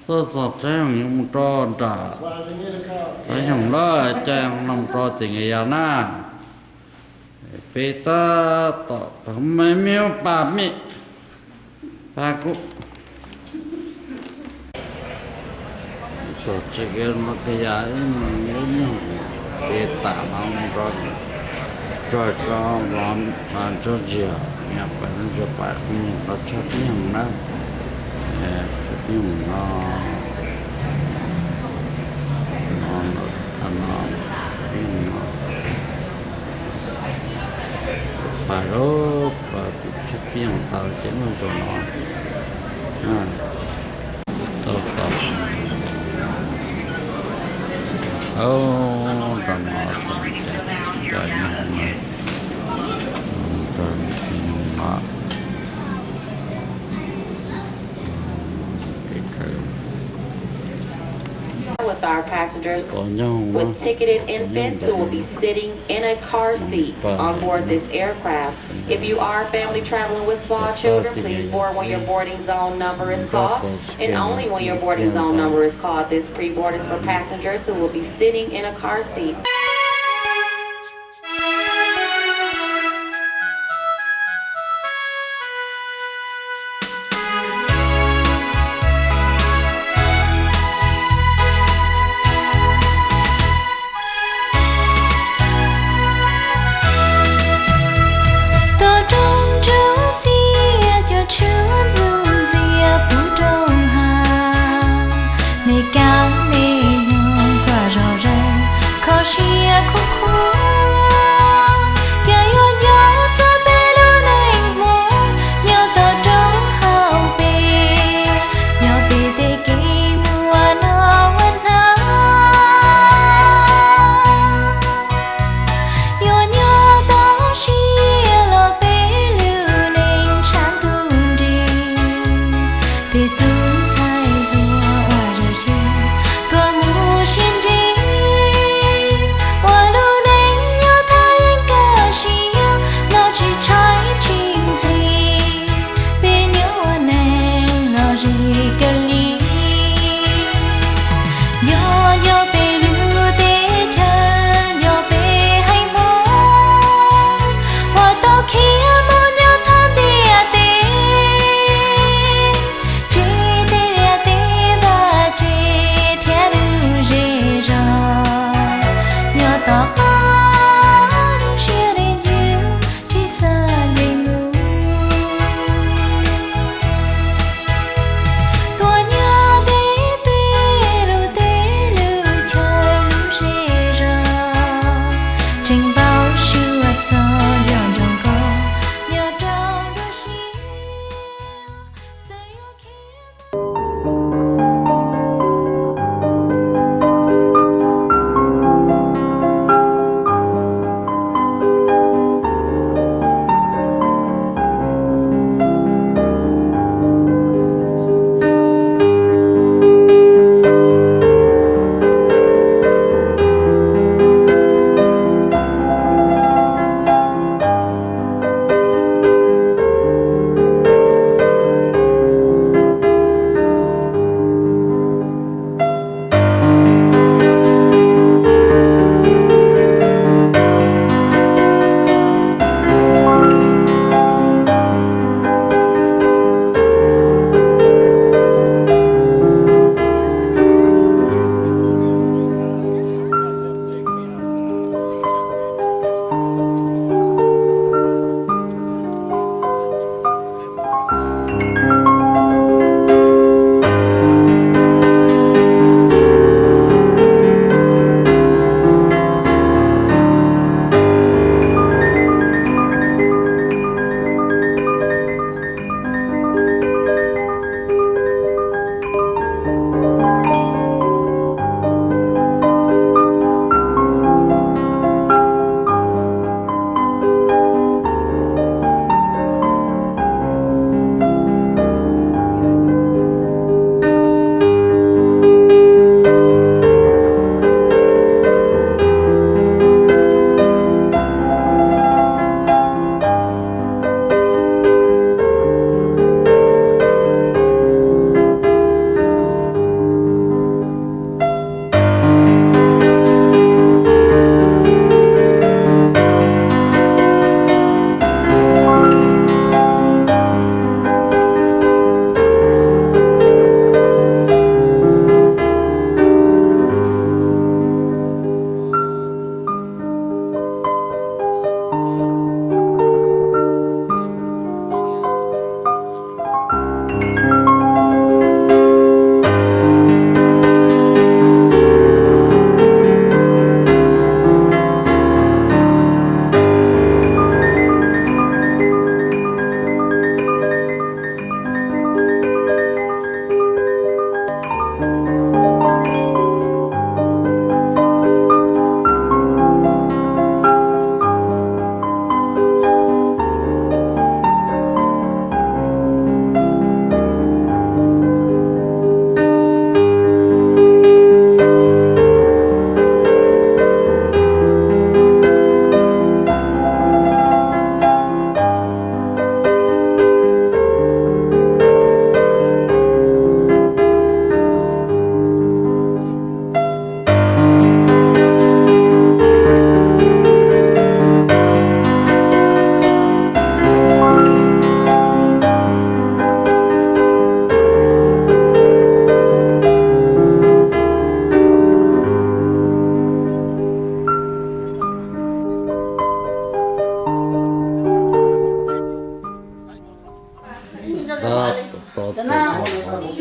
Tuaj txog tsaib yoog yuav mus rau nram tsaib yoog lawm, caij no mus rau tim Nkas Yas na. Peb tab tom tau me me pa mej, pa kuv txog tsev Nkas Yas ib moos ib nyuag, peb tam no mus rau tsaib rau Georgia, peb mus tsaib pab qhov nyuag tau tshaj peb yoog na. Tshaj peb yoog no, no, no, tshaj peb yoog no. Pab lauj, pab kuv tshaj peb yoog tau ces muaj zaum no. Tau tau, nrog no, cov nyoog no, cov nyoog no. With our passengers with ticketed infants who will be sitting in a car seat on board this aircraft. If you are a family traveling with small children, please board when your boarding zone number is called, and only when your boarding zone number is called. This pre-board is for passengers who will be sitting in a car seat. Tau rooj ntsuab xiab cov tshuaj ntxuj ntxias puv rau hav, me kab me noog kuaj zom zaws kho siab khuj khuav. Cas yuav nco txog peb lub neej Hmoob nyob tau rau hauv peb, nyob pem tej kev mus ua noj ua hnav. Yuav nyob tau siab los peb lub neej tshav ntuj nrig, tej tub ntxhais hluas uas zam siab tuaj mus sib ntsib, ua lub neej nyob thaj yeeb kaj siab no tsis tshaib tsis nqhis, peb nyob ua neej lom zem kawg li. Yog nco peb lub teb chaws, nco peb haiv Hmoob uas tau khiav mus nyob thoob ntiaj teb, tsis tej liaj teb vaj tse thiab lub zej zos, nyob tom qab lub siab deb ncwg tsis xav ncees mus. Tuaj nyob ntev peb lub teb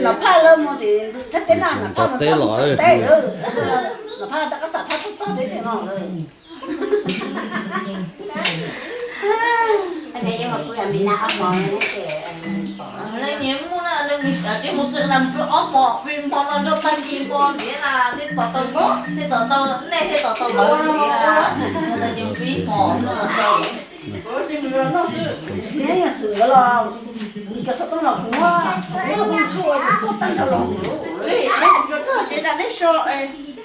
Los phaj lawm mus tim thaj teb na, los phaj teb los teb lawm. Los phaj rov qab xam phaj txog txog teb no lawm. Leej niam muaj na, tsis mus xwm na, ob hmo pib hmo no nrog tag kis hmo ntiav na, tej tom tau, tej tom tau, nej tej tom tau lawm ntiav, ces pib hmo no tau. Nyob xwm nkawd los, cov xov tooj los kuv muab, kuv muab kuv tshuaj tuaj tag nrho los. Li, kuv cov txog ces dam neb so,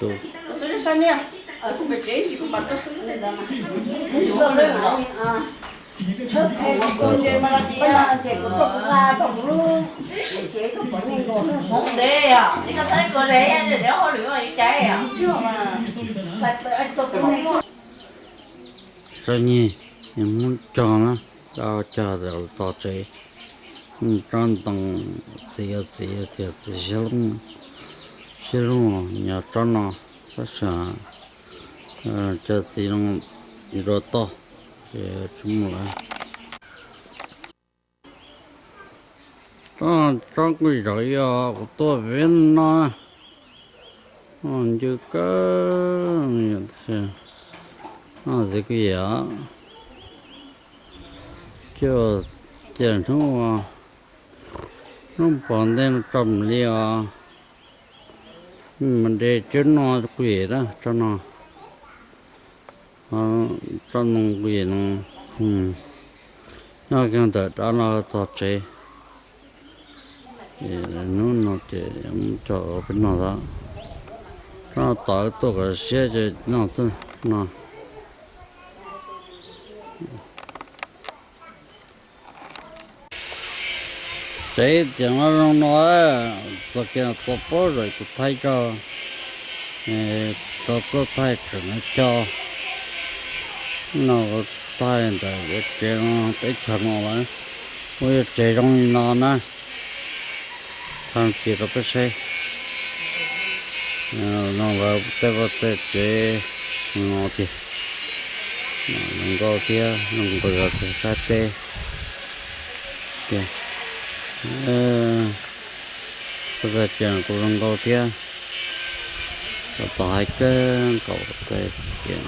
kuv xwb sa niag, kuv pem tsev tsis kuv mam tuaj. Hmoob ntev os, ib koj txhab kos le, ib koj txhab kos le, yog hauj lwm yuav caiv os. Tsob nyig, Hmoob cog na, cog cog tos tsev, tsob ntoo, txiv txiv tias txiv siab lub, siab lub, nyob tsob no, tab sis cog txiv no rau toj, ces tsis muaj lawm. Tsob kuj zaum ib os, kuv tuaj pem no, ncw kawg, txiv kuj yam, cuaj ciaj hnub, hnub pos ntej no tso mus li os. Mas de cwb no kuj yam na, tsob no, tsob ntoo kuj yam no, nyob kiag ntawm dab no txog tsev. Hnub no ces cog peb no xwb, tsob no tod tuaj kom siab ces noj xwb no. Tsev tias no zoo no, txog kiag txog pob zawm kuv thaij tso, tso tuaj thaij tseem no cog. No kuv thaij ntawm tsev no teb chaws no lawm, kuj yog tsev zoo li no na. Thaij kiag rau peb saib. No lawv tej vaj tej tsev no tiag, zoo nkauj thiab zoo nqaws sab teb tiag. Vaj tsev kuj zoo nkauj thiab, tos hais kawg nkaus tej tiag.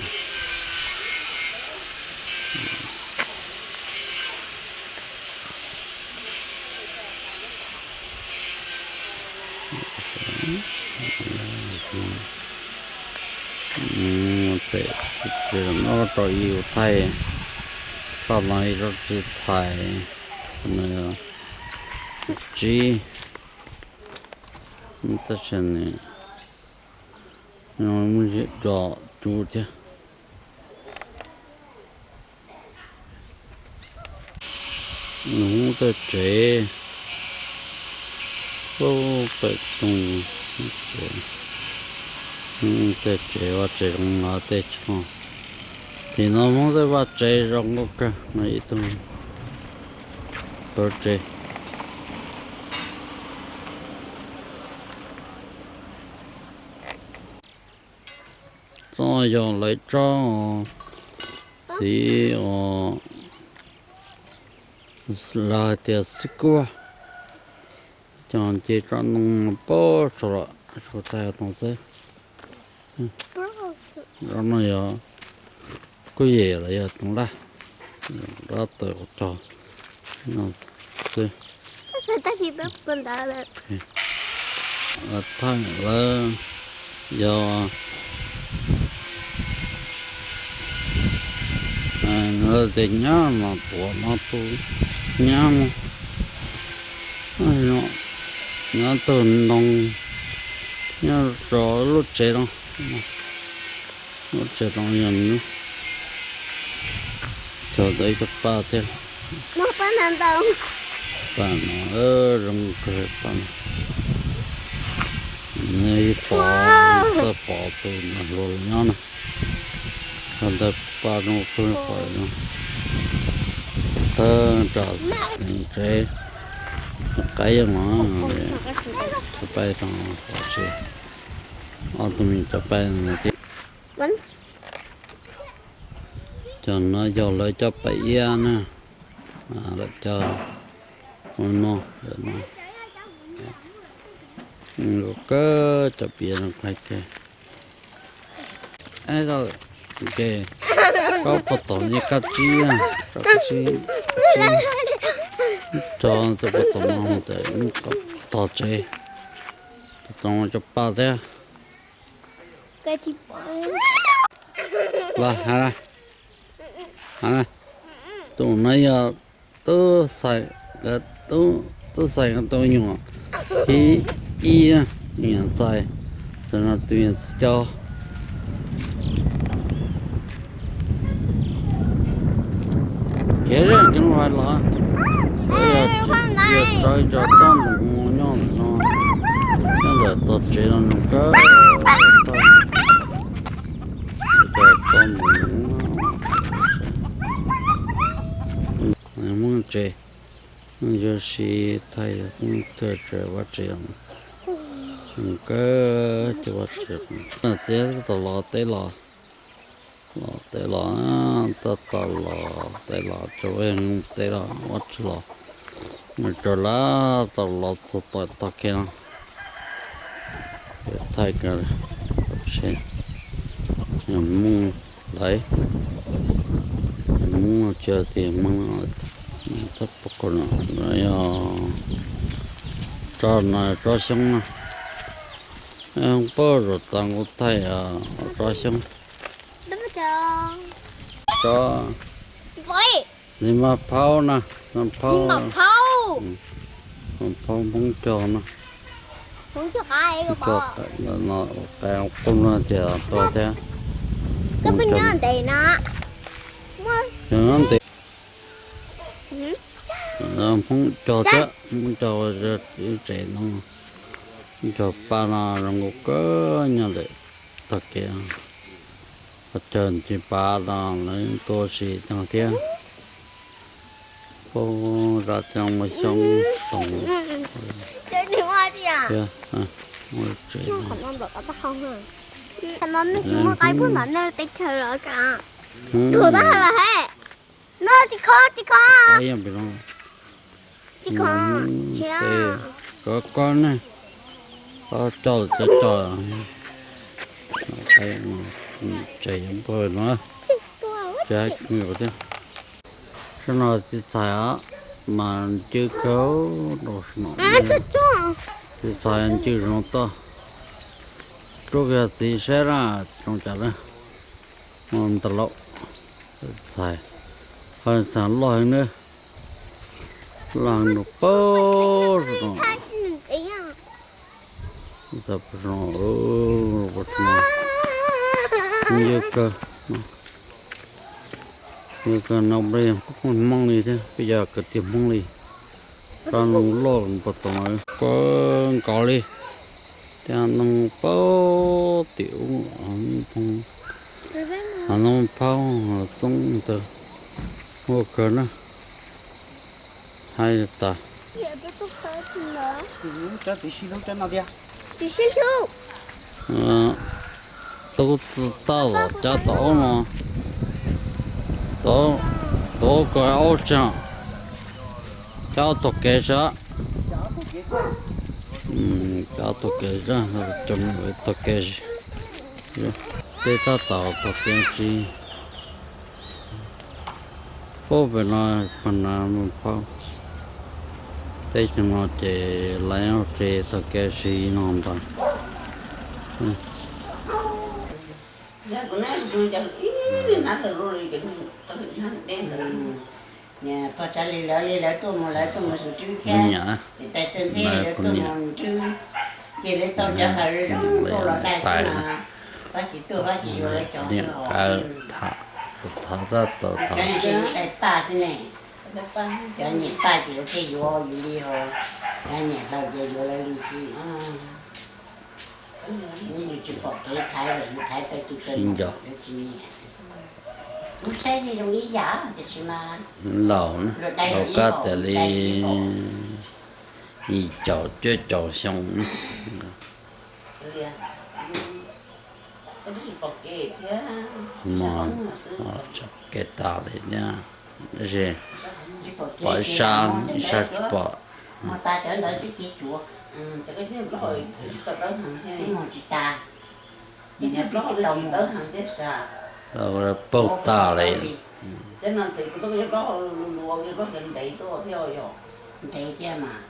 Pem no rau ib ua thaij, toj no ib tsob txiv txhais, tsib, tab sis nws muaj cov cub thiab. Hmoob tej tsev, pem toj, tej tsev vaj tsev zoo no tej tsev, tim no Hmoob tej vaj tsev zoo nkauj kawg no ib tug pawg tsev. Tsob no yog lawv tsob txiv os, lawv hais tias xib kuab, cog nce tsob ntoo pob saum los kuv thaij no xwb. Tsob no yog kuj yam los yog toov laj, dab tawm kuv cog no xwb. Thaij lawv yog lawv tias nyab no tuaj no tu nyab no, nyab tug ntoo nyob rau lub tsev no, lub tsev no yog cog tau ib tug paj thiab. Paj no zoo kawg paj no. Nws pom, txawj pom tus nws hluas nyob na. Txog ntawd paj zoo kawg pom no. Thawj nram tsev qaib yog no, cov paj no pom tsis, ob tug me cov paj no thiab. Cov no yog lawv cov paj iab na, lawv cov ua no, lawv no. Zoo kawg, cov piav zoo kawg. Ke, koj puas tom nce kab tsib, kab tsib, tso tau puas tom no, tom tsev, tom cov pa thiab. Los, tus no yog Tub Xais, Tub Xais nkawd tus me nyuam thib ib, me nyuam ntxhais, tus no tus me nyuam thib rau. Kev zej cov hais los, yog tsawv cov tsob ntoo nyob ntawm no, nyob ntawm tog tsev no zoo kawg. Cov tsob ntoo Hmoob tsev, Hmoob yuav siv thaij Hmoob kawg tsev vaj tsev zoo kawg cov vaj tsev. Txiav tau los teb los, los teb los, tau tau los teb los, tsuas yog teb los vaj tsev los, tsuas lawv tau los txog tog kiag no. Thaij kawg, yog Hmoob lawv, Hmoob no tsis tias Hmoob, tab pob ko no yog tsob no, tsob xyoob na. Pab zaum tas kuv thaij tsob xyoob, tsob xi mas phaub na, phaub, phaub Hmoob cog na. Cog qab no, qab qub no ces tuaj thiab. Nyob ntev, Hmoob cog thiab, Hmoob cog ua tsev no, cog pa no zoo nkauj kawg nyob ntawm tog kev. Qhov chaw ntsib pa no lawv tuaj ua si no thiab. Pab zaj cov mus xyoob toom thiab. Kov koj ne, koj coj los coj coj, tsev npawg no, tsev thiab. Sab no txiv txhais mas ncw kawg, rau sab no txiv txhais ncw zoo toj. Rub kiag txiv saib na, zoo cas na, ntag lauj. Txhais, txhais loj heev na, loj heev no pab no. Txhais pab no, pab no, ncw kawg, ncw kawg no, peb yog Hmoob li thiab, peb yog kwv tij Hmoob li. Rab noog loj puag tom kawg nkaus li, thiab noog pab tim ub, noog phaub txoob ntawd, ua kawg na. Hais tas, tub tab tom cab tau aub no, tau, tau ko aub tseeg, cab tog kev sab, cab tog kev sab, cov tog kev, tej tab tom tog kev tsis paub pem no, pab na, paub teb chaws no ces lawv ua tsev tog kev si no ntag. Pog tsav li lawv li lawv tuaj mus, lawv tuaj mus xus ntswb thiab, ces tais txawj ntxheb lawv tuaj mus ntswb, ces lawv tau cov hawv zoo tuaj los dai xwb no. Pab tsis tuaj pab tsis yuav lawv cov niam qawv, cov niam tais paj xwb ne. Cov niam paj ces lawv thiaj yuav yus li ho, cov niam hlob ces yuav lawv li xwb. Yus tsis pom kev thaiv los yus thaiv tau tus kawg, lawv tsis nyiam. Kuv saib zoo ib yam tiam sis mas laus, laus kab tias li yim caum cuaj caum xyoo. Mos, tso kev tas li thiab, tab sis pom ib sab, ib sab tsis pom. Ces koj tsis tau dawb heev thiab, mus tsis tas, ces niag plaub hau tsis tau mus dawb heev thiab sas. Paug tas li. Ces no ces kuv tuaj koj yog plaub hau luv luv, yog plaub hau ntev tuaj thiab yom. Ntev thiab mas,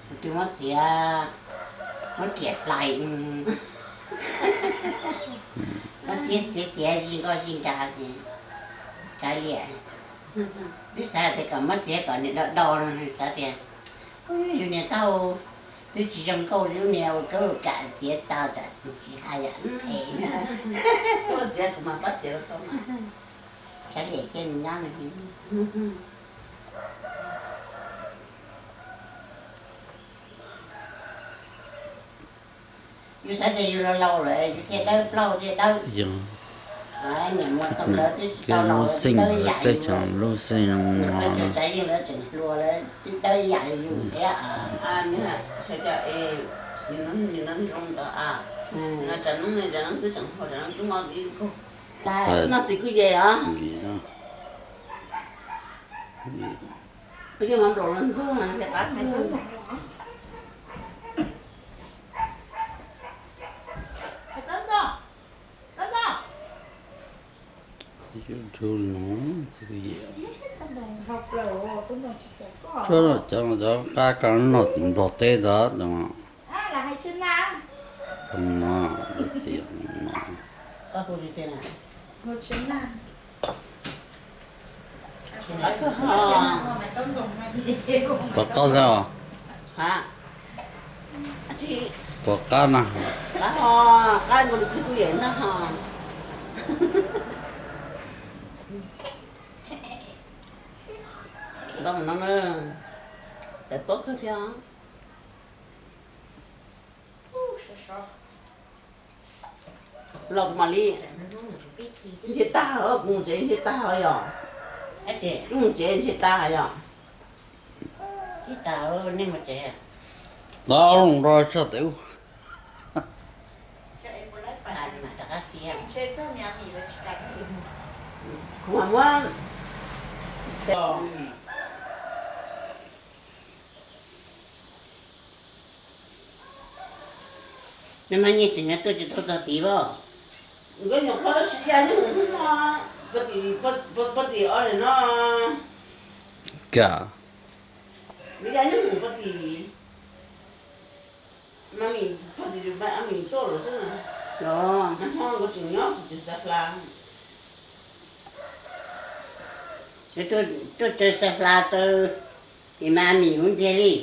tus twg muab txiav, muab riam hlais, muab txiav txiav txiav zis nkoj zis nra ces kav liam. Twb xav tias kom muab txiav kom niam do do no, xav tias yus niam tau, twb tsis zoo nkauj li lub niag ua kab ua kam txiav tau tas tsis hais yam phem. Txiav kuv mas pab txiav rau tau mas. Kav liam cia nws nyob no. Yus xav tias yus laus laus lawm yus thiaj dawb, plaub hau thiaj dawb. Niam muam tau ntawd twb tsis tau laus lub xeej, teb chaws lub xeej no, tsav yeej lawv tseem hluas lawv twb dawb ib yam li yus thiab. Nws no zoo ntawd, no tsav noob ne, tsav noob twb tseem hluas, tsav noob twb mob ib kaug. Noj txiv kuj yem os. Peb yeej mov nplaum los ntxuag qab. Tsuav cov no cov qab ka noj nplog teb ntawd. Puas qab os? Puas qab na? Qab ho, qab nkaus li txiv kuj yem na ho. Qab no na, tes tuab kawg thiab. Los kuv mam li ntshe tag, kuv mus tsev ntshe tag yom. Wb mus tsev ntshe tag yom. Tag los nrog tshaj tes ub. Kuv mam muab. Nws mas nyiaj txiag nyob tuaj tsis tau txog tid as. Nkawd nyuam qhuav sib ya nyuj mus hnub no, pog tim, pog tim ob lawm no. Kam. Nkawd ya nyuj mus pog tim, mas mis pog tim, mas mis tuaj lawm xwb. Nag hmo nkawd tseem nyob pog tim Xav Hla. Tuaj tsaws Xav Hla tau, tim mas mis kuv ntiag li.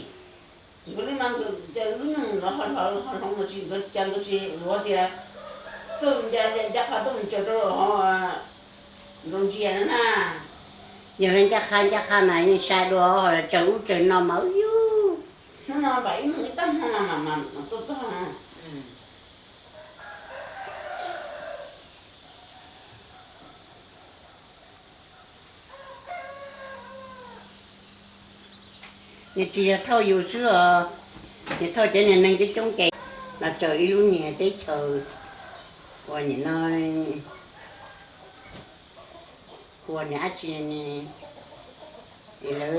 Nkawd li mas nkawd cas lub nyuj los ho hloov los tsis, nkawd cas nkawd tsis luav tias tuaj ncaj qha tuaj mus tsaws rau nkaus ntsia na na. Yog li ncaj qha ncaj qha mas yeej sai dua ho los tsaws ub tsaws no mas yug. Hnub no vam ib hnub ib tag hmo mas mas tuaj txog. Nws tsis yog thauj yus xwb os, nws thauj cov niag neeg coob coob ces los txog ib lub niag teb chaws uas nim no ua niag dab tsi, lawv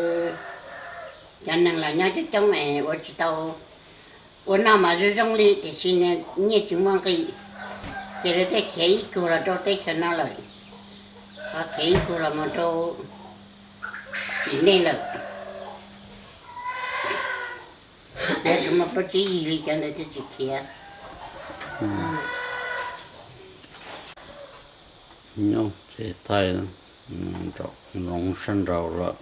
cov neeg los nyob coob coob es ua tsis tau, ua noj mas zoo zoo li tiam sis nyiaj tsis muaj nqis, ces lawv thiaj khiav ib kug los rau teb chaws no lawm, ho khiav ib kug los mus rau tim nej lawm. Lawv tsis muaj plaub tsib yig li cov ntawd thiaj tsis khiav. Nyob tsev thaij, nroo sab nraud lawm.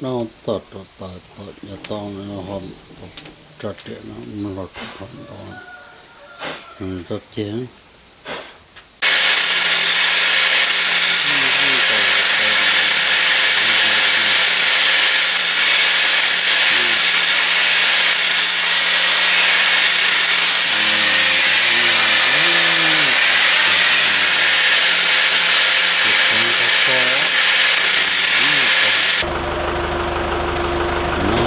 No txog rau tas tom yav tau ho tso riam no mus los rau qhov ntawd tso ceg. No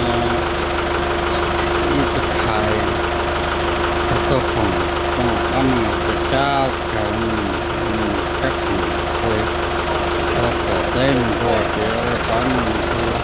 ib tug thais, tau khoom, tau qab no ces cab chaw, cab khoom, tau tom teb mus ntua ces qab no mus ntua.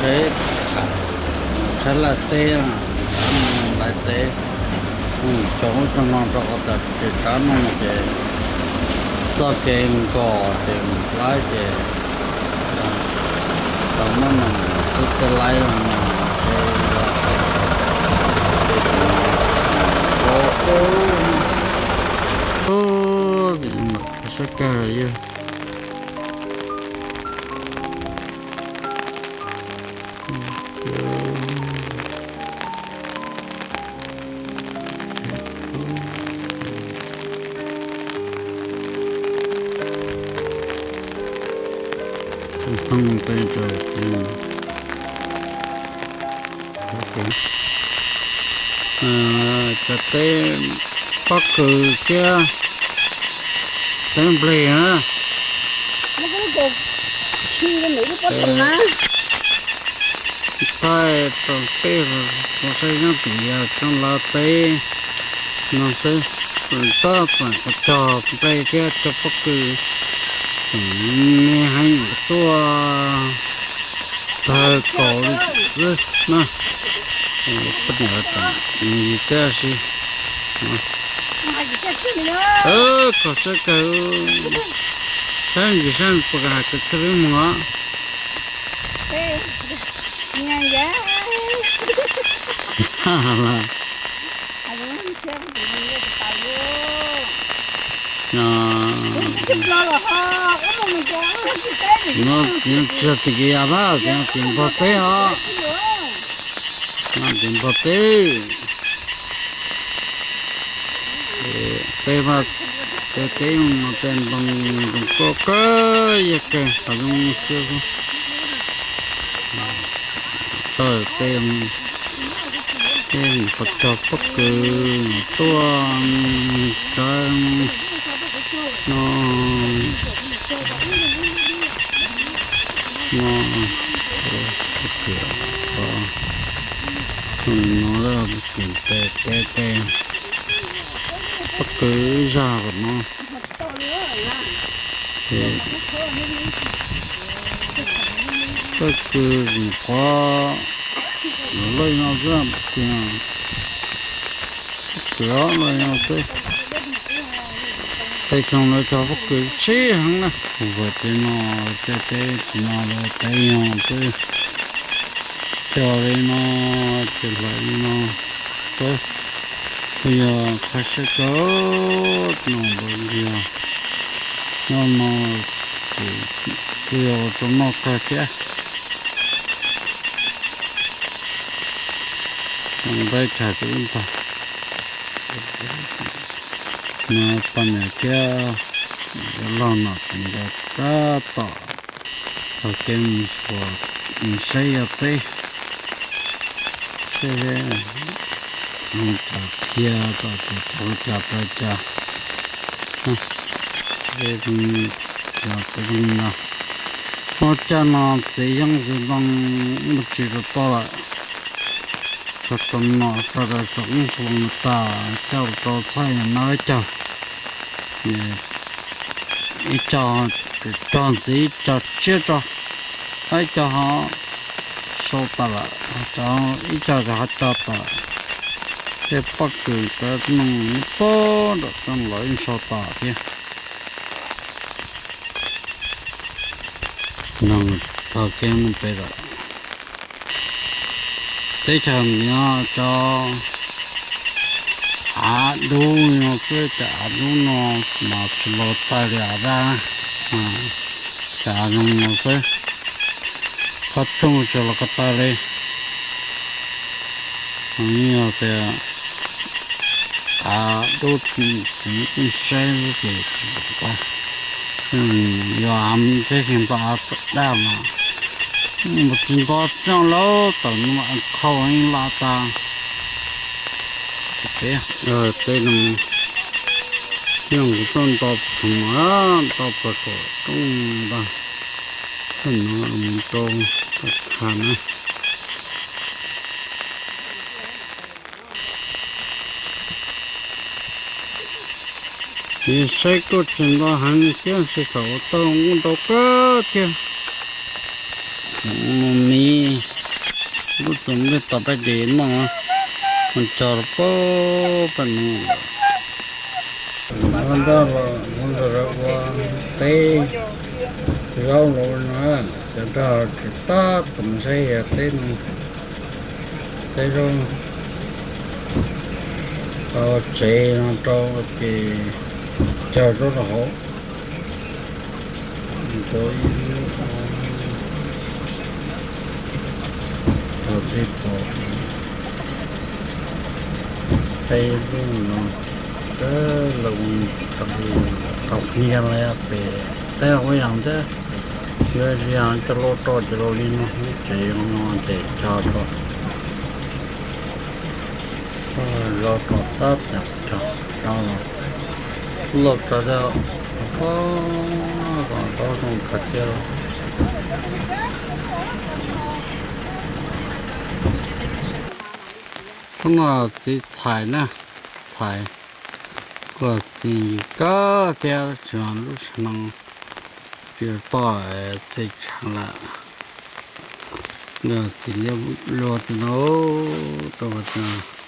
Qheb, qheb laj teb, laj teb, tso ub tso no rau qhov tias ces rov no ces txoj kev nkos ces mus laib ces tau muab no xwb tej laib no ces sab kawg yog. Cov teb pob kws thiab teb nplej na. Thaij rau peb saib nyob tim yog cov lawv teb no xwb, tab tom cog nplej thiab cog pob kws, me heev tuaj tawg kaus li xwb na. Poj niam tam yig tiab si. Koj sab kawg, saib ntsis saib puas hais kwv txhiaj peb mus os. No tsis yog tim kev yas na, tim npog teb os. No tim npog teb. Tej vaj, tej teb no tej ntoo zoo koj kawg yog kawg qhov zoo xwb. Tawg tej, tej qhov cog pob kws tuaj tawg no, no, pob kws, no, pob kws tej, tej, tej pob kws zag no. Pob kws qhov loj no xwb tiag. Pob kws loj no xwb. Tej xyoo lawv cog pob kws tsib heev na. Kuv hais tias no tej teb tim no lawv teb yog xwb. Cog li no, ces hlawv li no xwb. Kuj yog qhov sab kawg no ntawd yog nyob no ces kuj yog ua rau noj kawg thiab. Npeb tshais tus ib ntag. No poj niam thiab log no tus ntawd tab tom Tog kev mus saib yog teb, tej mus tsom qhia kom tias thaum cas rau cas, cov peb zoo no. Hmo caj no txiv yeeb txiv ntoo muaj tsis rau toj lawm. Txog rau no, txog rau saum ub saum no tag, coj rau txhaj yog nab caug, ib co, cog ntxiv, cog tshiab tso, ib co ho sau tas lawm, ib co ho tso tas lawm. Tej pob kws cov noog nyob puag nram toj los yeej sau tas thiab. Noog tog kev mus pem lawm. Teb chaws no cov av dub no xwb, cov av dub no mas tsis los tawg li av dab, cov av zoo no xwb, qab rooj tsis los ko taw li. Yog tias av dub txiv pheej saib ces tsis tau, yog av thiab tsis nto av daj mas mus tsis nto coj lauj, tawm no khau yeej la tas. Peb, tej no, tej no kuv tuaj nto phoom, nto pog saum roob ntag, tej no mus rau tag na. Saib kuj tsis nto heev thiab, tsis thaum ua tau ntau kawg thiab. Mus miv, lub txoos npej tau dab ces noj, mus cog pab pab no lawm. Nrog los ua teb zaub los no, cov nrog tsis tab tom saib yog teb no, teb zaub, tau tsev no rau ces cog zaub rau hauv. Tau txij pom peb lub no, lawv tau hnia los pem teb ua yas thiab, yuav yas coj los rau ces los li no, lub tsev no ces cog rau, zaub rau tab tom cog, lauj tso thiab, kom zaub zoo kawg thiab. Hnub no txiv txhais na, txhais kuj txiv kawg thiab, tsis lub sab no tsis toj txhais tshav lawm. Txiv liab luag txiv no rau qhov tias